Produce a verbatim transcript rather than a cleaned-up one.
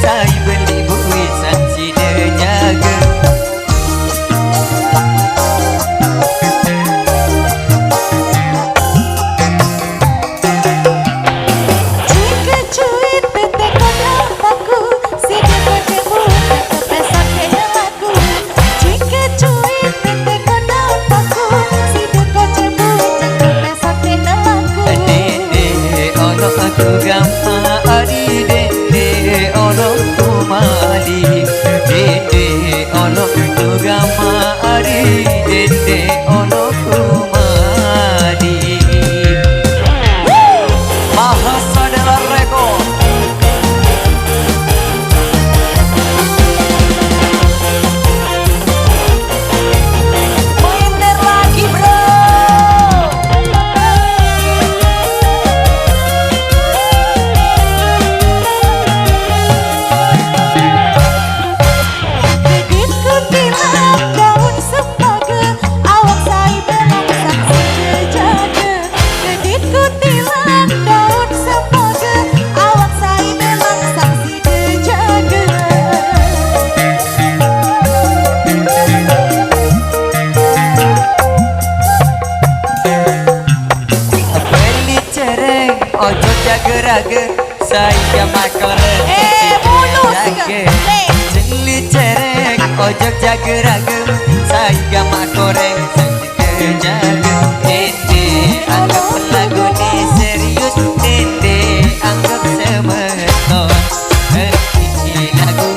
Ai beli buwi sing sida jaga. Jika cuit tete kodang paku, sida kode buat tete pesake laku. Jika cuit tete kodang paku, sida kode buat tete pesake laku. Dede ono aku gampang, ari dede ono kumali. Dede ono aku gampang, ari dede ono kumali. Mahasada Record. Minder lagi, bro. Kredit kutilang daun sempaga, awak sai melangsang sida jaga. Kredit kutilang daun sempaga, awak sai melangsang sida jaga. Beli cereng, ojo jaga raga, saya makore. Eh, mulus ke? Beli cereng, ojo jaga raga, saya makore. Jaga, dede, anggap lagu ni serius, dede, anggap semeton. Iki lagu